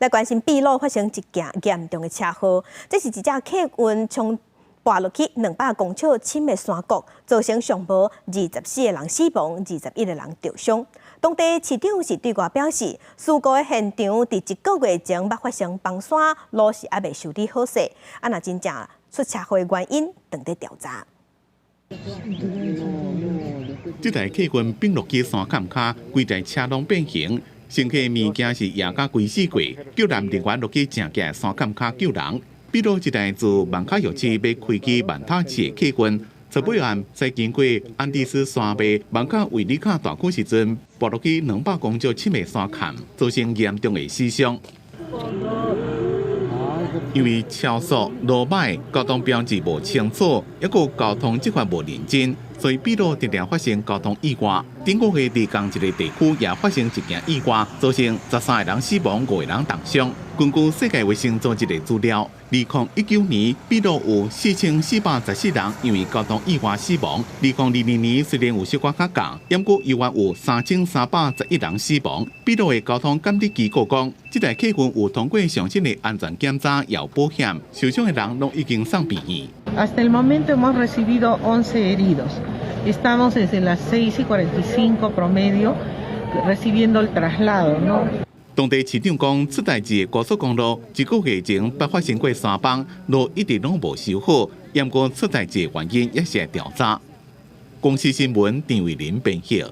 來關心秘魯發生一件嚴重的車禍，這是一隻客運衝跋落去200公尺深的山谷，造成上無24個人死亡，21個人著傷。當地市長是對外表示，事故的現場佇一個月前捌發生崩山，路是猶未修理好勢。啊，若真正出車禍的原因，正佇調查。這台客運崩落去山崁跤，規台車攏變形，乘客物件是壓甲規死過，救援人員落去正行山崁跤救人。秘魯一台自萬卡藥市欲開去曼塔市的客運，十八暗在經過安第斯山脈萬卡維里卡大區時陣，跋落去200公尺深的山崁，造成嚴重的死傷。因為超速、路䆀、交通標誌無清楚，抑閣交通執法無認真，所以秘魯常常發生交通意外。頂個月佇仝一個地區也發生一件意外，造成13個人死亡、5個人重傷。根據世界衛生組織的資料，2019年秘魯有4414人因為交通意外死亡。2022年雖然有小可較降，毋過猶原有3311人死亡。秘魯的交通監理機構講，這台客運有通過上新的安全檢查，也有保險，受傷的人攏已經送病院。 Hasta el momento hemos recibido 11 heridos. Estamos desde las 6:45 promedio recibiendo el traslado, ¿no? 當地市長講，出代誌的高速公路一個月前捌發生過山崩，路一直攏無修好，毋過出代誌的原因也是佇調查。公視新聞陳偉林編譯。